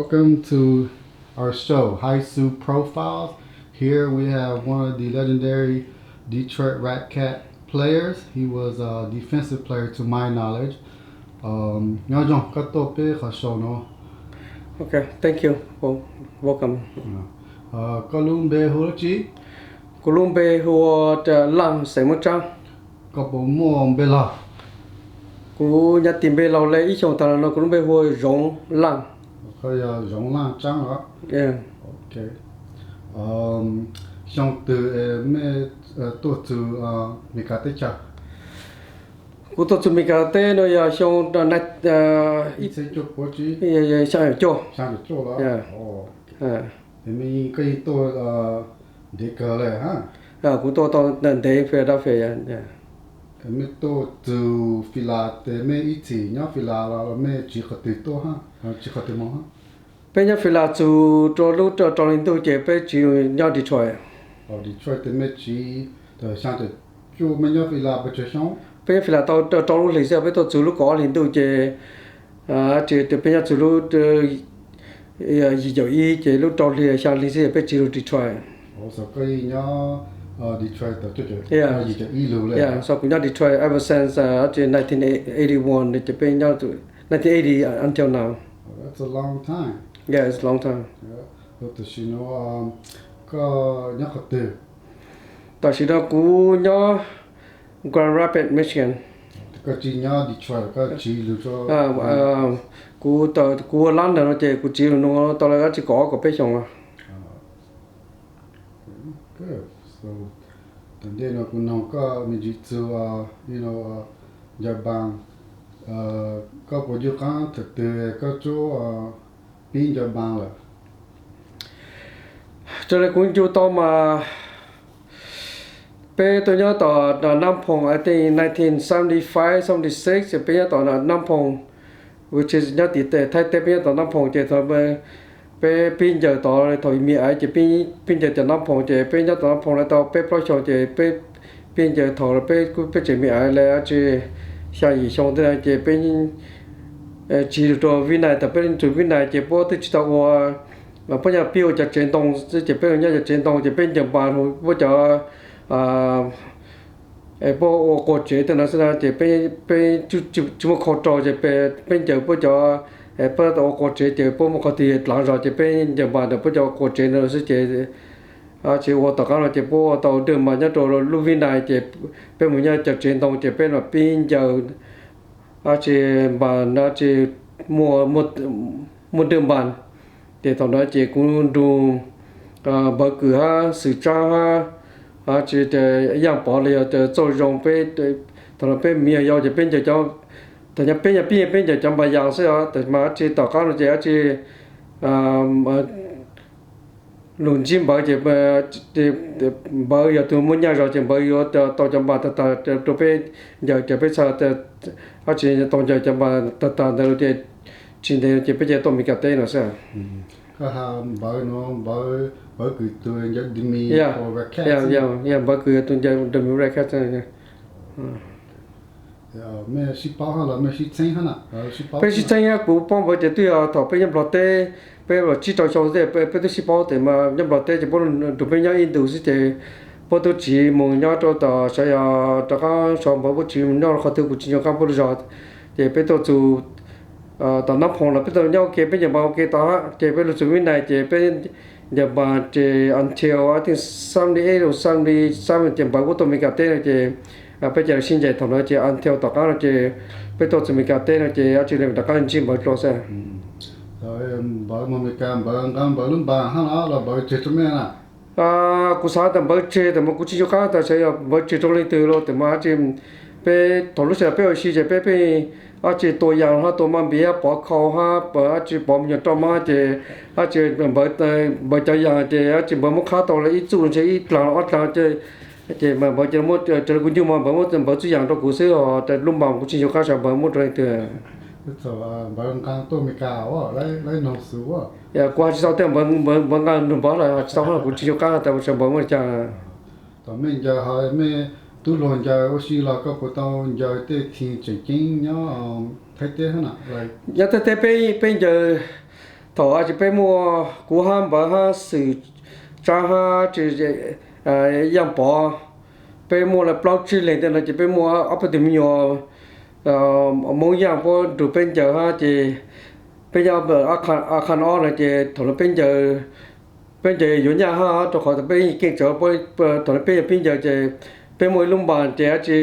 Welcome to our show, High Su Profiles. Here we have one of the legendary Detroit Rat Cat players. He was a defensive player to my knowledge. Um, nyob zoo, koj tuaj peb qhov show no. Okay, thank you. Wel-, welcome. Uh, koj lub npe hu dab tsi? Kuv lub npe hu ua Laaj xeem Muab Tsab. Koj puas muaj npe laug? Kuv nyob tis npe laug le ib xyoos tag los no kuv lub npe hu ua Zoov Laaj. Koj yog Zoov Laaj Tsab los? Yeah. Ok. Um, xyoo twg mej tuaj txug Meskas teb chaws? Kuv tuaj txug Meskas teb no yog xyoo ib txhiab cuaj puas tsib, xyaa cuaj. Xyaa cuaj los? Koj yeej tuaj ntev kawg le hab. Kuv tuaj tau ntev Philadelphia. Mej tuaj txug Fila tes mej ib txhis nyob Fila los mej tsiv qhov twg tuaj hab, tsiv qhov twg moog hab? Peb nyob Fila txug rua lub rau hli ntuj ces peb tsiv nyob Detroit. Detroit tes mej tsiv xyaa caum cuaj, mej nyob Fila puas tsawg xyoo? Peb nyob Fila tau rau lub hlis xwb, peb tuaj txug lub kaum ob hli ntuj ces, ces peb nyob txug lub yim caum ib ces lub rau hli xyaa hli xwb peb tsiv lug Detroit. Koj yeej nyob Detroit tau yim caum ib lug le? Yeah, so kuv nyob Detroit ever since nineteen eighty-one, ces peb nyob nineteen eighty until now. That's a long time. Yeah, it's a long time. Tam sim no koj nyob qhov twg? Tam sim no kuv nyob Grand Rapids, Michigan. Koj tsi nyob Detroit, koj tsiv lug rua, kuv, kuv ua lab ntawm no ces kuv tsiv lug nuav tau le dab tsi kaum ob kaum peb xyoos. Tam ntej no kuv noog koj me ntsis txug ncaws npaas, koj puas ncu qaab thaum twg koj tsuas pib ncaws npaas lawm? Raws le kuv ncu tau mas peb tuaj nyob tom Nab Phoom, I think nineteen seventy-five, seventy-six, peb nyob tom Nab Phoom, which is nyob tim Thaib teb, peb nyob tom Nab Phoom ces thaum peb pib ncaws tod thaum me me ces peb pib ncaws tom Nab Phoom ces peb nyob tom Nab Phoom le tau peb plaub xyoos ces peb pib ncaws thaum peb, peb tseem me me le dab tsi xyaa yim xyoo tej no ces peb tsiv lug rua Vib Nais. Thaum peb tsiv Vib Nais ces puab twb tsi tau ua, puab nyob pib ua cov tsev ntoo xwb ces peb nyob cov tsev ntoo ces peb ncaws npaas puab cov, puab ua quas tsev tej no xwb na ces peb tsi muaj khau rau ces peb ncaws puab cov, puab ua quas tsev ces puab muaj qhov twg dlaav zog ces peb ncaws npaas ntawm puab cov quas tsev ntawd xwb ces tsi ua tom qaab no ces puab ua tau dawj npaas nyob rau lub Vib Nais ces peb mus nyob cov tsev ntoo ces peb mam pib ncaws dab tsi npaas, dab tsi muaj, muaj dawj npaas. Ces thaum ntawd ces kuv nrug Npawg Kws hab Xwm Tsaab hab, dab tsi Yaaj Pov los yog Txauj Zoo peb, thaum no peb me yau ces peb ncaws cov, thaum peb nyav pib peb ncaws cov npaas yaas xwb os, mas dab tsi tom qaab no ces dab tsi lug ntsib Npawg ces Npawg yog tug muaj nyaj zog ces Npawg yuav tau cov npaas tag tag rua peb ncaws ces peb txhaj dab tsi tau ncaws cov npaas tag tag ntawd ces tsis ntev ces peb cia tuaj Meskas teb no xwb. Koj has Npawg no, Npawg Kws tug ncaws Demi, Npawg Kws yog tug ncaws Demi Red Cat. Mej sib paub hab los mej sib txheeb hab na? Peb sib txheeb hab, kuv paub Npawg ces twb yog thaum peb nyob Nplog teb, peb tsib rau xyoo tej peb twb sib paub tes mas nyob Nplog teb ces puab nrug peb nyob ib ntus xwb ces puab tub tsiv mus nyob rau tom sav yog rov qaab so Npawg puab tsiv mus nyob qhov twg kuv tsis nco qaab puab lub zog. Ces peb tuaj txug tom Nab Phoom los peb tuaj nyob ua ke, peb ncaws npaas ua ke tod hab ces peb lug txug Vib Nais ces peb ncaws npaas ces until I think seventy-eight or seventy-seven ces Npawg puab tuaj Meskas teb no ces peb cia li sib ncaws thaum no ces until tom qaab no ces peb tuaj txug Meskas teb no ces dab tsi le rov qaab ntsib Npawg dlua xwb. Npawg moog Meskas Npawg nqa Npawg lub npaas hab los Npawg tseg rua mej na? Kuv xaav tas Npawg tseg tes mas kuv tsis nco qaab tas xyov yog Npawg tseg rua leej twg los tes mas dab tsi peb thaum lub sij hawm peb ua si ces peb pheej dab tsi tua yaas hab tua maj npias hab pov khau hab dab tsi pov me nyuam roj mab ces dab tsi Npawg cov yaas ces dab tsi Npawg muab qhab tau le ib txuj ntshe ib dlaag ob dlaag ces mas Npawg cia li muab, raws le kuv ncu mas Npawg muab Npawg txuj yaas rua kuv xwb os, lub npaas kuv tsis nco qaab xyov Npawg muab rua leej twg. Kuv has tsis tau tej Npawg, Npawg nqa nrug Npawg los has tsis tau, kuv tsis nco qaab tas xyov Npawg muab li cas. Thaum mej ncaws hab mej tub hluas ncaws ua si los koj puas tau ncaws tej team tseem ceeb nyob Thaib teb hab na? Nyob Thaib teb peb, peb ncaws Thaum tsis peb muaj kuv hab Npawv hab Xwm Tsab hab tsis Yaj Pov, peb muaj plaub tsib leeg tej no ces peb muaj ob peb tug me nyuam Moob Yaj puab nrug peb ncaws hab ces peb nyob a qha ob no ces thaum no peb ncaws yuav nyaj hab rau qhov peb yeej keej tsawv, thaum no peb yog pib ncaws ces peb muaj ib lub npas ces dab tsi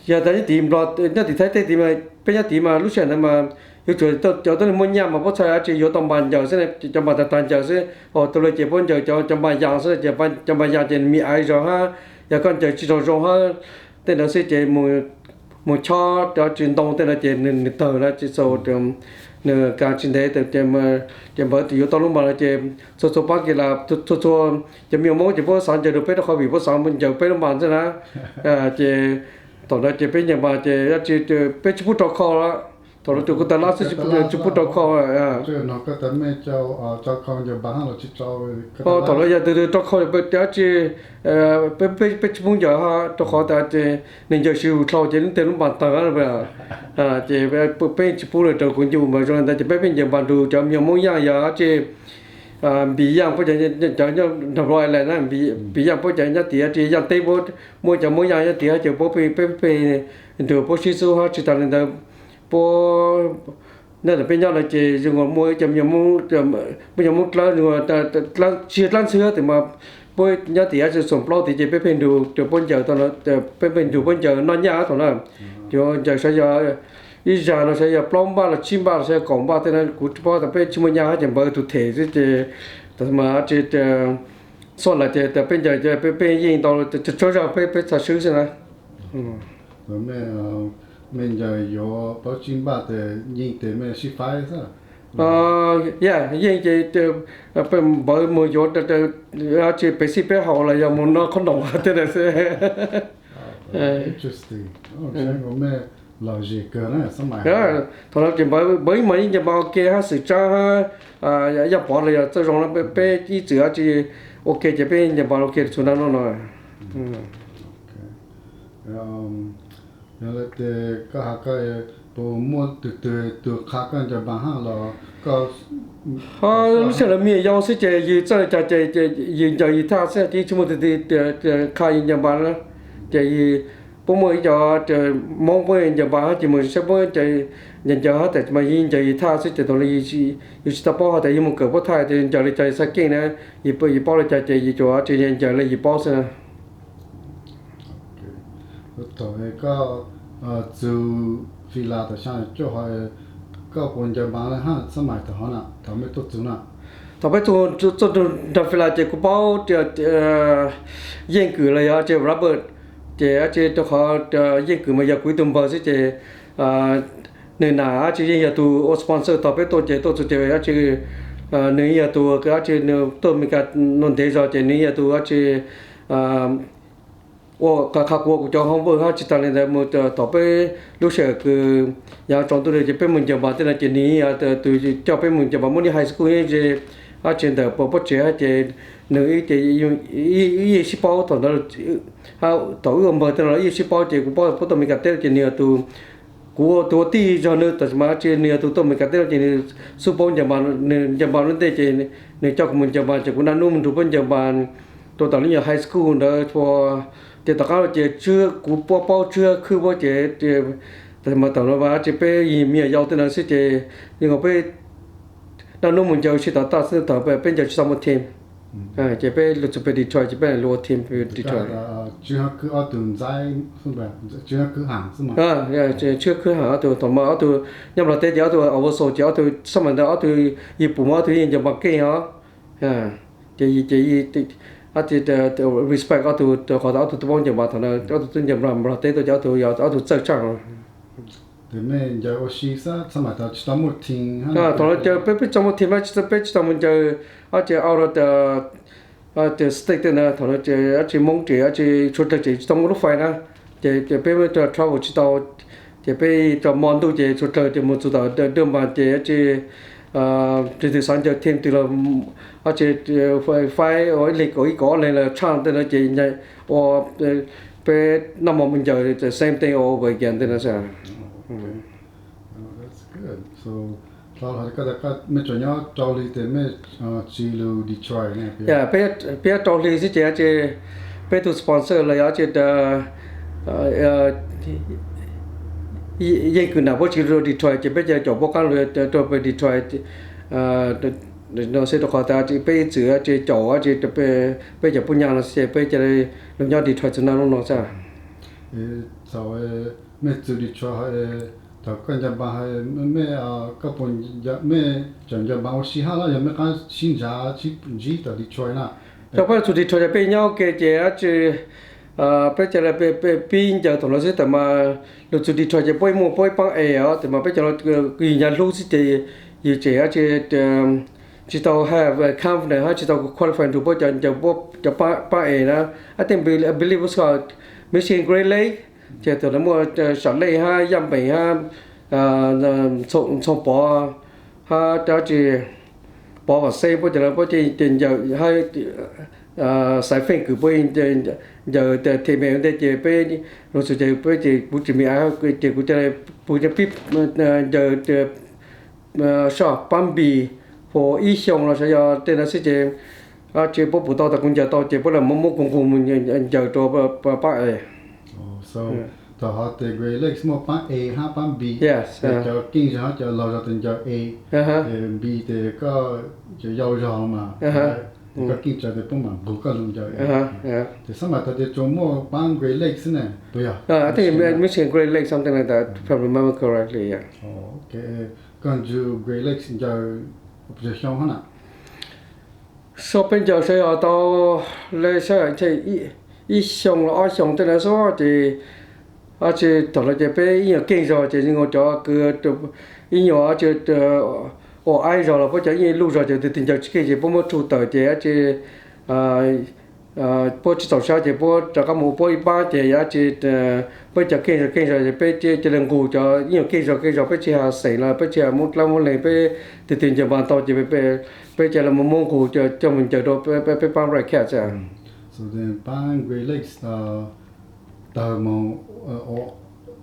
yog tas nyob tim Nplog, nyob tim Thaib teb tid mas peb nyob tid mas lub sij hawm ntawd mas yuav tsum cov tuab neeg muaj nyaj mas puab txhaj dab tsi yuav tau npas ncaws xwb, cov npas tag tag ncaws xwb. Tus lawv ces puab ncaws cov npas yas xwb ces cov npas yas ces me aiv zog hab yog koj ncaws tsis zoo zoo hab tej ntawd xwb ces mus chob cov tsis ntoo tej no ces nws tawg na tsis txaus, nws kav tsis ntev ces Npawv yuav tau lub npas no ces txhua txhua pab kis las txhua txhua cov me nyuam Moob ces puab xav ncaws rau peb rau qhov vim puab xav ncaws peb lub npas xwb na. Ces thaum no ces peb ncaws npas ces dab tsi peb tsis pub rau kho lawm, thaum no tus kuv tas lab xwb tsis pub rau kho. Thaum no yog tus twg rau kho dab tsi peb tsis pub ncaws hab rau qhov tas ces nws ncaws siv hu dlhau ces nws tej lub npas tawg ces peb tsis pub rau kuv ncu mas zoo li ntawd ces peb pheej ncaws npas nrug cov me nyuam Moob Yaj yog dab tsi Npis Yaj puab cov nyob Nplog Island na, Npis Yaj puab cov nyob tim dab tsi Yaj teb puab muaj cov Moob Yaj nyob tim hab ces puab pheej nrug puab sib xub hab tsis tas li ntawd puab nyob ntawm peb nyob no ces zoo nkaus muaj ib co me nyuam Moob dlawb, tsis yog dlawb ntxhw tes mas puab nyob tim dab tsi Xoom Plaub tid ces peb pheej nrug puab ncaws, peb pheej nrug puab ncaws noj nyaj thaum na. Yuav ncaws sav yog ib zag no sav yog plaub npaj los tsib npaj los sav yog kaum npaj tej no kuv tsis paub tas peb tsis muaj nyaj hab ces Npawv tus them xwb ces tas mas dab tsi xuaj lawm ces tas peb ncaws peb yeej tau, tsaug zog peb peb txhaj swb xwb na. Mej ncaws yuav plaub tsib npaj tes yeej tes mej sib faib xwb. Yog yeej ces Npawv mus yuav dab tsi pem xij peb haus los yog mus noj khob noom tej ntawd xwb. Thaum no ces Npawv mas yeej ncaws npas ua ke hab Xwm Tsab hab Yaj Pov los yog Txawj Zoo no peb ib txwm dab tsi ua ke ces peb ncaws npas ua ke txhua nab no no. Yog le tes koj has koj puas muaj tug twg tug qha koj ncaws npas hab los koj? Lub sij hawm me nyuam yaus xwb ces yus txawj le caag ces yus ncaws yus thaj xwb ces tsis muaj tug twg qha yus ncaws npas na. Ces yus puab muaj ib co Moob puab ncaws npas hab ces mus saib puab ncaws ncaws hab tas mas yus ncaws yus thaj xwb ces thaum no yus tsis tau paub has tas yus mus kawm puab thaj ces ncaws le caag yus txhaj keej na, yus paub le caag ces yus tsuas tsis ncaws le yus paub xwb na. Thaum koj txug Fis Las tam sim no cuaj hov, koj puas ncaws npas le hab xab mais thaum hov na, thaum mej tuaj txug na? Thaum peb txug nrag Fis Las ces kuv paub Yeej Kwm los yog dab tsi Robert, ces dab tsi rau qhov Yeej Kwm mas yog kuv ib tug npawg xwb ces nws nam dab tsi yeej yog tus ua sponsor tog peb tuaj ces tuaj txug ces dab tsi nws yeej yog tus dab tsi nws tuaj Amelikas nuav ntev zog ces nws yeej yog tus dab tsi ua qha kuv ua kuv cov homework hab tsis tas li ntawd mus thaum peb lub sij hawm kws yav tsaus ntuj ces peb mus ncaws npas tej no ces nws yog tus coj peb mus ncaws npas muab li high school ze dab tsi ntawm puab tsev hab ces nws ib ces ib yeej sib paub thaum ntawd, thaum wb ua npawg tej no los ib yeej sib paub ces kuv paub puab tuaj Amelikas teb ces nws yog tus, kuv ua tus ua tij zog nws tab sis mas dab tsi nws yog tus tuaj Amelikas teb no ces nws xub paub ncaws npas, nws ncaws npas lub ntej ces nws coj kuv mus ncaws npas ces kuv naj nub mus nrug puab ncaws npas rau tom lub nyuag high school ntawd. Ces tom qab no ces kuv paub paub Tswb Khwb puab ces tab sis mas thaum no dab tsi peb yog me nyuam yaus tej no xwb ces yeej peb naj nub mus ncaws sib tom taj xwb thaum peb ncaws tsis tau muaj team ces peb lug txug pem Detroit ces peb lug ua team pem Detroit. Tswb Khwb Ham ob tug thaum mas ob tug nyob Nplog teb ces ob tug Awoso ces ob tug xab mais ntawd ob tug yig pum mas ob tug yeej ncaws npas keej os. Ces ces respect ob tug rau qhov ob tug tub paub ncaws npas thaum ntawd ob tug tub ncaws Nplog teb tuaj ces ob tug yog ob tug txawj tshaj. Tes mej ncaws ua si xwb xab mais thaum tsis tau muaj team. Thaum no ces peb peb tsis tau muaj team, peb tsis tau mus ncaws dab tsi out of the state tej ntawd, thaum no ces dab tsi Moob ces dab tsi tshua dlawg ces tsis tau muaj lub fais na. Ces ces peb muaj travel tsis tau, ces peb tso mo ntuj ces tshua dlawg ces mus txug tom Daj Npas ces dab tsi twg twg xav ncaws team twg los dab tsi faib ua ib leeg kaum ib kaum ob leeg los tshaj tej no ces ua peb noj mo mus ncaws same thing all over again tej no xwb. Koj, mej tsuas nyob rau hli tes mej tsis lug Detroit ne? Peb nyob rau hli xwb ces ces peb tug sponsor los yog ces yeej kws nam puab tsis lug Detroit ces peb ca caum puab qaab lug rua peg Detroit no xwb, rua qhov tas peb ib txwm ces caum ces peb cov puj nyaj no xwb ces peb ca lug nyob Detroit txug naj lub no xwb. Thaum mej txug Detroit, thaum koj ncav npas, mej, koj puas, mej tseem ncav npas ua si hab los yog mej qaab sib nrhav sib ntsib tom Detroit na? Thaum peb lug txug Detroit ces peb nyob ua ke ces dlaab tsi peb ca le pib ncaws thaum no xwb, tes mas lug txug Detroit ces puab muaj puab ib paab es os, tes mas peb cov no yug nyav hlub xwb ces yug tseem dlaab tsi tsis tau have confidence hab tsis tau qualify nrug puab cov ncaws cov paab es na. I think, I believe it's called Michigan Great Lakes, ces thaum no muaj Salt Lake hab Yaj Npeem hab Ntxhoo Pov hab dlaab tsi Pov Vam Xeeb puab cov no puab ces ncaws hab Xaiv Feej Kws puab ncaws them me ua ntej ces peb lug txug ces peb ces kuv tsis me a ces kuv ca le pug pib ncaws soj paab npis puag ib xyoo los sav yog tej no xwb ces dlaab tsi puab pum tau tas kuv ncaws tau ces puab le muab muab kuv nqus mus ncaws rua paab es. Thaum hov tes Great Lakes muaj paab es hab paab npis, cov keej zog hab cov laug zog tes ncaws es, npis tes koj cov yau zog mas, tes koj keej tsawv tes puab mam nqus koj lug ncaws es. Tes xab maim tau tias tsuas muaj paab Great Lakes xwb ne, puas yog? I think Michigan Great Lakes, something like that, if I remember correctly, yeah. Koj ncaws Great Lakes ncaws puas tsawg xyoo hab na? So peb ncaws sav yog tau le saib ib xyoo los ob xyoo tej no xwb ces dlaab tsi thaum no ces peb ib nyuas keej zog ces zoo nkaus cov kws ib nyuas dlaab tsi ua aib zog los puab cov ib nyuas luj zog ces tus twg ncaws tsis keej ces puab muab rhu tawm ces dlaab tsi puab tsis txaus sab ces puab rov qab mus ua puab ib paab ces dlaab tsi peb cov keej zog keej zog ces peb ca le nqus cov ib nyuas keej zog keej zog, peb tsis has xeem los peb tsis has muab dlaab muab leeg, peb tus twg ncaws npas tau ces peb ca le mus muab nqus coj mus ncaws rua peb paab Red Cat xwb. So then paab Great Lakes tawg moog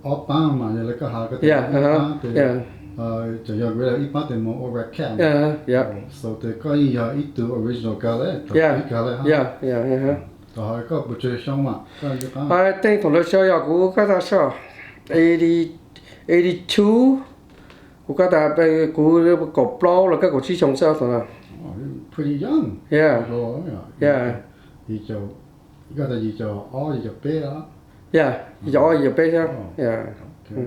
ob paab mas yog le koj has koj tes paab tes tseem yog Great Lakes ib paab tes moog ua Red Cat. So tes koj yeej yog ib tug original Great Lakes le. Thaum koj puas tsawg xyoo mas? Teej thaum lawv saib yog kuv kab tas soj eighty two, kuv kab tas, kuv kaum plaub los kab kaum tsib xyoo xwb thaum no. Pretty young. Yeah, yeah. Koj tas yim caum ob yim caum peb? Yeah, yim caum ob yim caum peb xwb.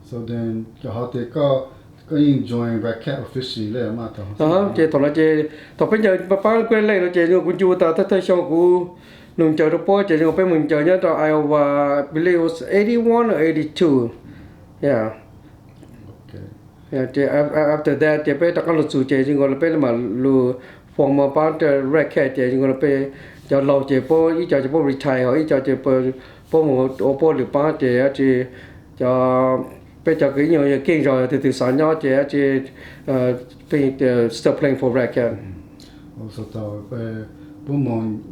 So then hov tes koj yeej join Red Cat officially le mas? Ces thaum no ces thaum peb ncaws paab Great Lakes no ces kuv ncu tas thawj thawj xyoo kuv lug ncaws rua puab ces peb mus ncaws nyob rau Iowa, I believe was eighty one or eighty two. Yeah. Ces after that ces peb rov qab lug txug ces zoo nkaus le peb mam lug form paab Red Cat ces zoo nkaus le peb cov laug ces puab ib co ces puab retire, ho ib co ces puab mus ua puab lwm paab ces dlaab tsi cov, peb cov kws ib nyuas keej zog tus twg xav nyob ces dlaab tsi still playing for Red Cat. Puab,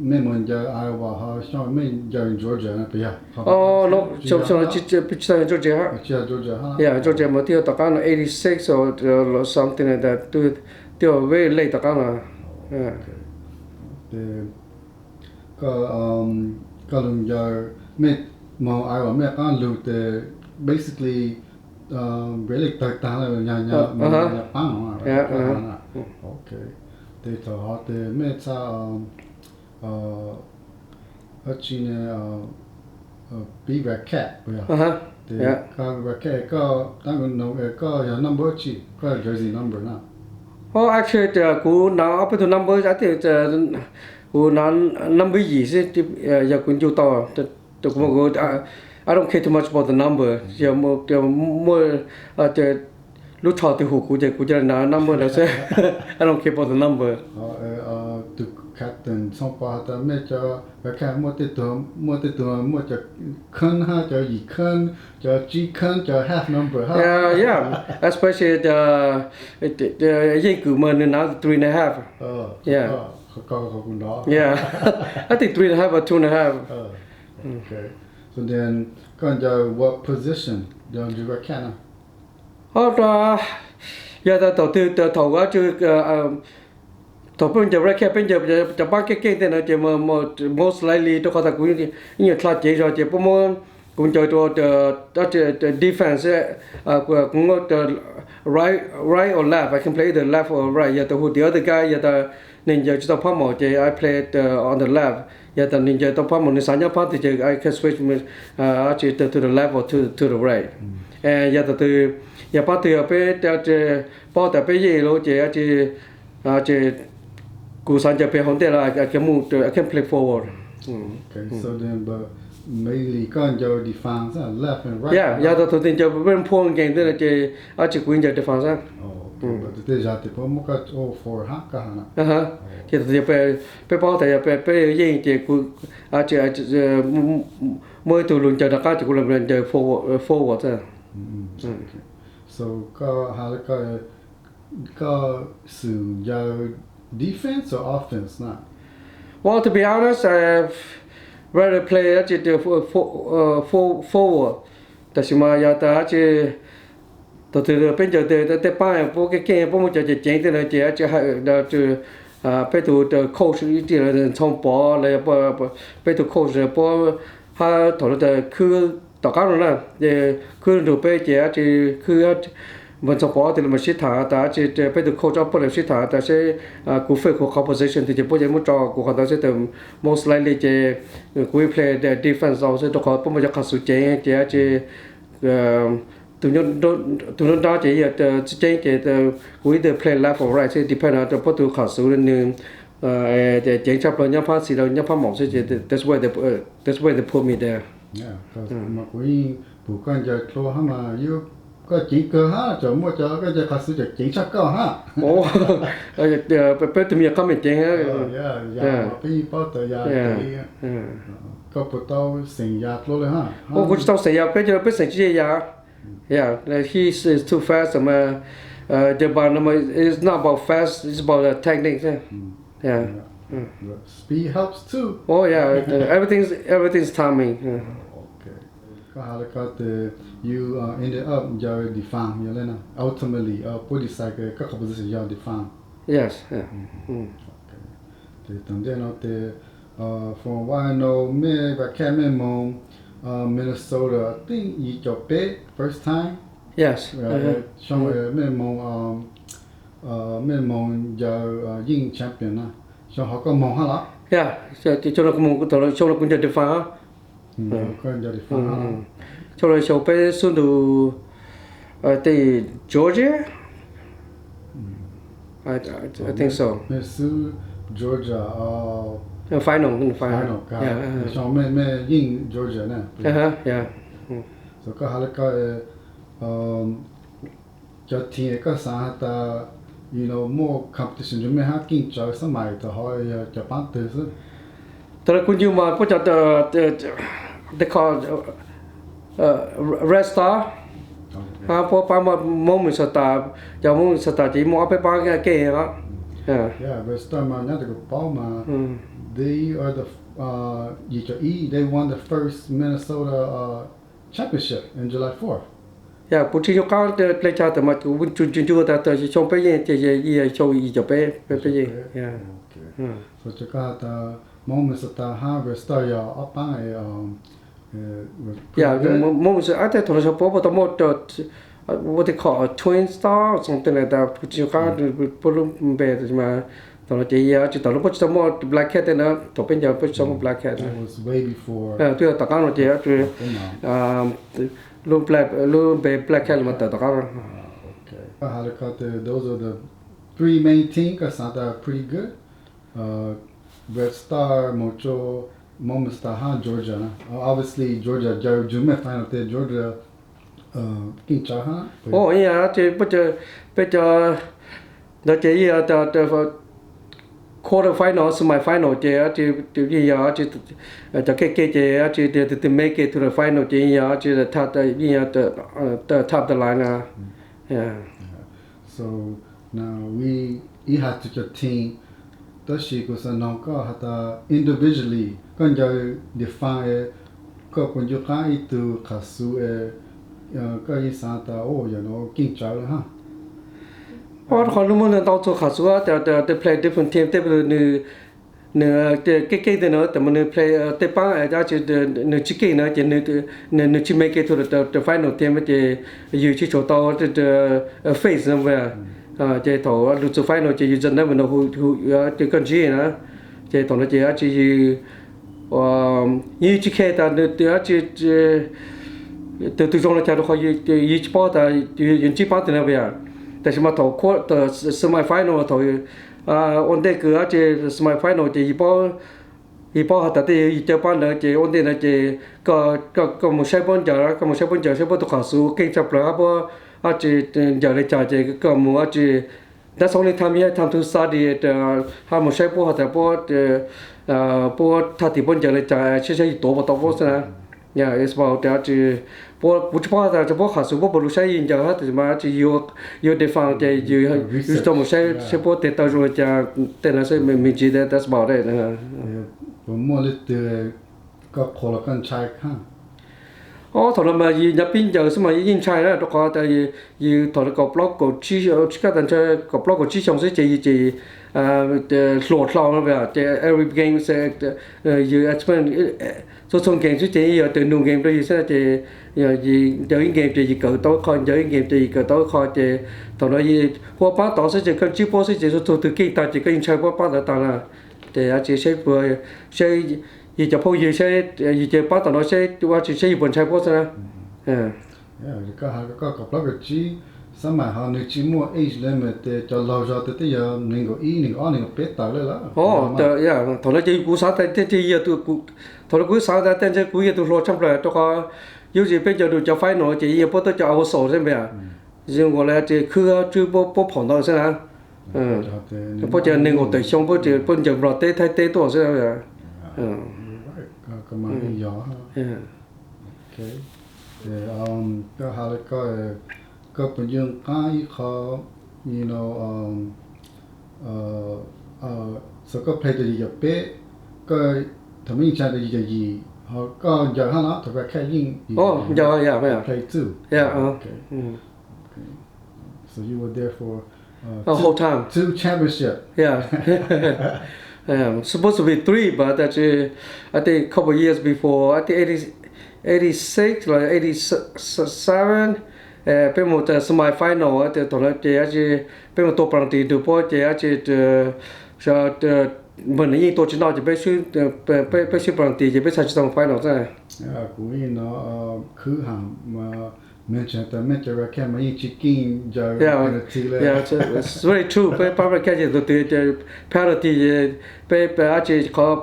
mej moog ncaws Iowa ho xyoo mej ncaws Georgia puas yog? Tsis tau Georgia hab. Yeah, Georgia mas twb yog tom qaab no eighty six or something like that, twb yog very late tom qaab no. Koj, koj lug ncaws, mej moog Iowa mej qaab lug tes basically Great Lakes tawg tag le, paab no. Ok, tes thaum hov tes mej txhaj dlaab tsi ne, pib Red Cat puas yog? Tes koj Red Cat koj taab no koj yog number dlaab tsi, koj yog jersey number na? Oh, actually kuv nav ob peb tug number, I think kuv nav number yim xwb, yog kuv ncu tau. I don't care too much about the number, yog muaj lub tsho twg hu kuv ces kuv cia li nav number ntawd xwb. I don't care about the number. Tus captain Txhooj Pov has tas mej cov Red Cat muaj tej tug muaj cov khab hab cov yim khab, cov tsib khab, cov half number hab. Yeah, especially yeej kws mas nwg nav three and a half. Yeah, I think three and a half or two and a half. So then koj ncaws what position yog ncaws Red Cat na? Ob, yog tas thaum twg thaum thaum peb ncaws racket peb ncaws cov pab keej keej tej no ces most likely rau qhov tas kuv ib nyuag dlha ceev zog ces puab muab kuv ncaws rau defense, kuv muab right or left, I can play either left or right, yog tas who the other guy, yog tas nws ncaws tsis tau phab maum ces I play on the left, yog tas nws ncaws tau phab maum nws xav nyob phab twg ces I can switch to the left or to the right. Yog tas twg yog pab twg yog peb paub tas peb yeej lawm ces ces kuv xav ncaws pem hauv ntej los I can move, I can play forward. Yog tas twg twg ncaws peb nphua nkees tej no ces ab tsi kuv ncaws defense. Ces peb paub tas yog peb yeej ces kuv muaj ib tug lug ncaws rov qab ces kuv los ncaws forward. Koj xum ncaws defense or offense na? Well, to be honest, I rather play ab tsi forward. Tab sis mas yog tas ab tsi thaum twg peb ncaws tej pab puab keej keej puab muaj cov ceev ceev tej no ces ab tsi hawm, peb tug coach ib txhia Ntxhoo Pov los yog peb tug coach puab hab thaum lawv tas khwb tom qab no na, ces khwb nrug peb ces ab tsi khwb Ntxhoo Pov tej lawv mas sib tham tas ab tsi peb tug coach ob peb lawv sib tham tas seb kuv fit kuv qhov position twg ces puab ces muab tso kuv qhov ntawd xwb. Most likely ces kuv play defense zone xwb rau qhov puab muaj cov qhov xum ceev ces ab tsi tus nruab nrab ces yog tsis ceev ces kuv either play left or right xwb, depend rau puab tus qhov xum nws ceev tshaj plaws nyob phab xis los nyob phab maum xwb ces that's why they put me there. Mas kuv yeej pum koj ncaws dlua hab mas koj ceev kawg hab, tseem muaj cov koj ncaws qhov xwb tseem ceev tshaj koj hab. Peb tus me nyuam qab me ceev. Peb yeej paub tas yog koj puas tau xeem yas dlua li hab? Kuv tsis tau xeem yas, peb cov peb xeem tsis yeej yas. Yeah, he is too fast. Ncaws pas no it's not about fast, it's about the technique. Yeah. Speed helps too. Oh yeah, everything's everything's timing. Koj has li ko tias you ended up ncaws defense yog le na, ultimately puab decide koj qhov position yog defense. Yes. Ces tom ntej no ces from what I know mej vac cat mej moog Minnesota I think yim caum peb first time. Yes. Xyoo mej moog mej moog ncaws yeej champion na, xyoo hov koj moog hab los? Yeah, xyoo no kuv ncaws defense. Koj ncaws defense. Xyoo no xyoo peb xub ntus tej Georgia. I think so. Mej xub Georgia final, final. Xyoo mej yeej Georgia na. So koj has li ko cov team koj xaav has tas muaj competition rua mej hab keej tsawv xab mais tau hov yog cov paab twg xwb? Thaum lawv kuv ncu mas puab cov they call Red Star, hab puab paab Moob Minnesota, cov Moob Minnesota ces muaj ob peb paab keej. Yeah, Red Star mas nyob tau kuv paub mas they are the yim caum ib, they won the first Minnesota championship in July fourth. Yog kuv tsis ncu qab ple caag tawm mas kuv ncu ncu tas xyoo peb yeej ces yog xyoo yim caum peb peb yeej. Yog koj has tas Moob Minnesota hab Red Star yog ob paab. Yog Moob Minnesota ab tej thaum no xyoo puab puab tau muaj what they call a Twin Star something like that, kuv tsis ncu qab puab lub npe mas thaum no ces yog tsis tau lub puab tsis tau muaj Black Cat tej na, thaum peb ncaws puab tsis tau muaj Black Cat. Twb yog tom qab no ces lub npe Black Cat los mas tawm tom qab no. Koj has li ko tias those are the three main team koj xaav tas pretty good. Red Star, Moob Minnesota hab Georgia na. Obviously Georgia ncaws ncu mej final tias Georgia keej tsawv hab. Yog ces peb cov ntawd ces yeej yog quarter final, semi final ces yeej yog cov keej keej ces twb twb make it to the final ces yeej yog yeej yog top the line na. So now we, ib has tug cov team, tab sis kuv xaav noog koj has tas individually koj ncaws defense es koj puas ncu qab ib tug qhov xub es Koj yeej xav tas, o, yog no keej tsawv ha. Qhov no muaj ntau txog qhov xub, tej play different team, tej nws keej keej tej no, tab sis mas nws play tej paab dab tsi nws tsis keej na ces nws tsis make it to the final team ces yus tsis tshua tau face no. Ces thaum lug txug final ces yus just never know who, ces koj ntsib na. Ces thaum no ces dab tsi yus yeej tsis care tas nws dab tsi, tus twg zoo le caag rau qhov yus tsis paub tas yus ntsib paab twg na. Tab sis mas thaum semi final thaum ua ntej kws dab tsi semi final ces yus paub has tas tej yus caw paab ntawd ces ua ntej ntawd ces koj mus saib puab ncaws, koj mus saib puab ncaws saib puab tus qhov xub keej tshaj plaws hab puab dab tsi ncaws le caag ces koj mus dab tsi, that's only time you have time to study, hab mus saib puab has tas puab, puab thaj tim puab ncaws le caag saib saib yus tuav puas tau puab xwb na. It's about dab tsi, kuv tsis paub has tas puab qhov xub puab puas lug saib yus ncaws hab tab sis mas dab tsi yus defense ces yus tau mus saib saib puab tes taw zoo le caag tej no xwb me ntsis, that's about it. Puas muaj leej twg koj qhuas los koj ntshai? Ob, thaum no mas yus nyav pib ncaws xwb mas yeej ntshai na rau qhov tas yus thaum kaum plaub kaum tsib, tsis kaj tas ntshai, kaum plaub kaum tsib xyoo xwb ces yus ces hluas dlhau no ces every game yus expect txhua txhua game xwb ces yog tus new game rau yus xwb ces ncaws ib game ces yus kawm tau ib qho, ncaws ib game ces yus kawm tau ib qho ces thaum no yus ua paab tod xwb ces koj ntsib puab xwb ces txhua txhua tug keej tag ces koj yeej ntshai puab paab ntawd tag na. Ces dab tsi saib puas, saib yus cov phooj ywg, saib yus ces paab tom no saib dab tsi saib yus puas ntshai puab xwb na. Koj has koj kaum plaub kaum tsib, xab maim ho nws tsis muaj age limit, cov laug zog twb yog nees nkaum ib, nees nkaum ob, nees nkaum peb tawm lawm lawm. Thaum no ces kuv xav tas tej yog, thaum no kuv xav tas tej ntshe kuv yog tus hluas tshaj plaws rau qhov yuav tsis peb ncaws dua cov final ces yog puab tuaj cov avuxo xwb npia, zoo nkaus li ces khwb tswb puab phom ntau xwb na. Puab cov nees nkaum tawm xyoo puab ncaws Nplog teb Thaib teb tuaj xwb. Koj has li koj, koj puas nco qaab ib qho, you know, so koj play tas yim caum peb, koj thaum me yeej tshaj tas yim caum yim, ho koj ncaws hab los thaum koj yeej play txuj. So you were there for whole time, two championship. Supposed to be three, but tab sis I think couple years before, I think eighty six or eighty seven, peb mus tas semi final, thaum no ces dab tsi peb mus tua penalty rau puab ces dab tsi, npawg nws yeej tua tsis noj ces peb swb penalty ces peb txhaj tsis tau final xwb. Kuv no khwb has mas, mej tseem tas mej cov racket mas yeej tsis keej ncaws penalty le. It's very true, peb paab racket ces tus twg penalty ces peb dab tsi qhov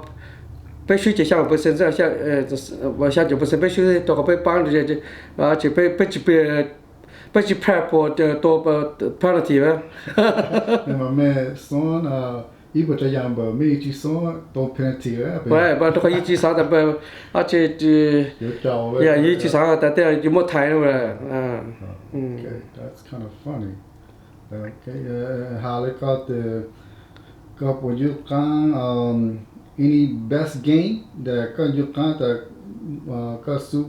peb swb ces xyaa percent, xyaa caum percent peb swb rau qhov peb paab, ces peb tsis, peb tsis practice tua penalty. Mej xub ib puas tsav yaam npaum mej yeej tsis xub tua penalty le. Rau qhov yeej tsis xav tas dab tsi, yeej tsis xav tas tej yus muab thaiv no. Has li koj, koj puas nco qaab any best game tas koj nco qaab tas koj xub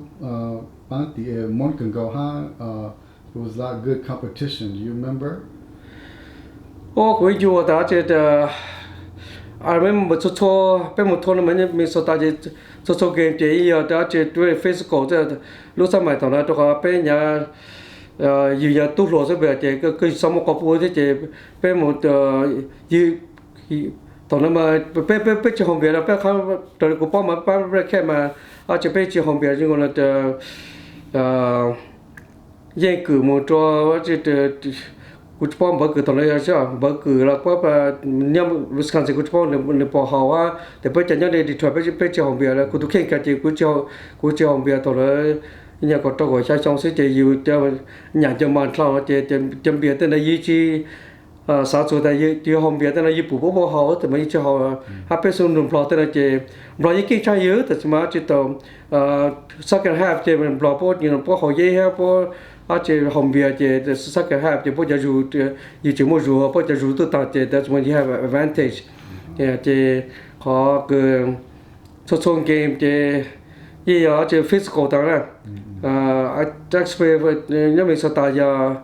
paab tim Moos kawg nkaus hab, it was a good competition, do you remember? Kuv yeej nco tas dab tsi, I remember txhua txhua peb mus thua no mas Minnesota ces txhua txhua game ces yeej yog dab tsi very physical, lub xab maim thaum no rau qhov peb nyav, yus yog tub hluas xwb ces koj tsis txhob muaj qhov pub thiab ces peb mus, thaum no mas peb, peb tsis haus npias no, peb qhov raws li kuv paub mas peb paab racket mas dab tsi peb tsis haus npias zoo nkaus li yeej kwm mus rua, kuv tsis paub npawv kwm thaum no yog npawv kwm los puab nyob Wisconsin kuv tsis paub nws puas haus hab, tes peb cov nyob Detroit peb tsis haus npias, kuv tus kheej kag ces kuv tsis haus npias thaum lawv nyuam kaum rau kaum xya xyoo xwb ces yus nyam ncaws mas dlhau ces cov npias tej ntawd yus tsis xav txug tas yus haus npias tej no yus pum puab puab haus tes mas yus tsis haus. Hab peb xub nug Nplog tej no ces Nplog yeej keej tshaj yus tab sis mas dab tsi tau second half ces Nplog puab, puab haus yeb hab puab dab tsi haus npias ces second half ces puab cov zug, yus tseem muaj zug puab cov zug twb taag ces tab sis mas yus have advantage. Ces qhov kws txhua txhua game ces Yog tsis physical tas na. Nyob Minnesota yog